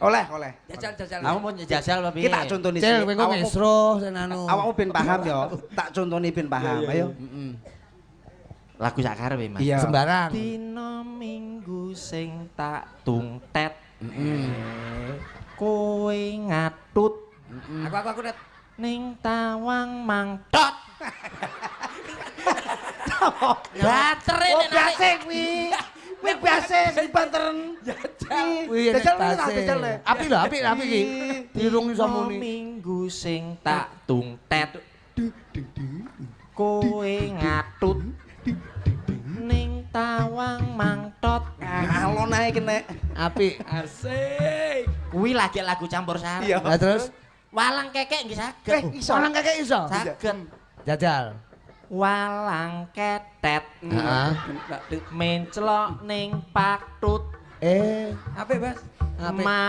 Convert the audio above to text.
Oleh, oleh. Jajal, jajal. Aku mau jajal apa piye? Kita tak contoni Cil, sik. kowe kok Awakmu ngesro sing anu. Awakmu ben paham ya. Tak contoni ben paham. Ayo. Heeh. Lagu sak karepe, Mas. Iya. Sembarang. Dina Minggu sing tak tungtet. Heeh. Kowe ngatut Aku net. ning tawang mangtot. Batere Oh, nek biasa kuwi. Kuwi biasa sing banteren. Kuwi enek Jajal kuwi base. jajal le. Apik lho, apik apik iki. Dirung iso Dina muni. Minggu sing tak tungtet. Kowe ngatut ning tawang mangtot. Alon ae kene. Apik. Asik. Kuwi lagi lagu campur sari. Iya. Lah terus Walang kekek nggih saged. Eh, iso. walang kekek iso. Saged. Jajal. Walang ketet Heeh. menclok ning patut Eh, Apik, Bas. apik. Ma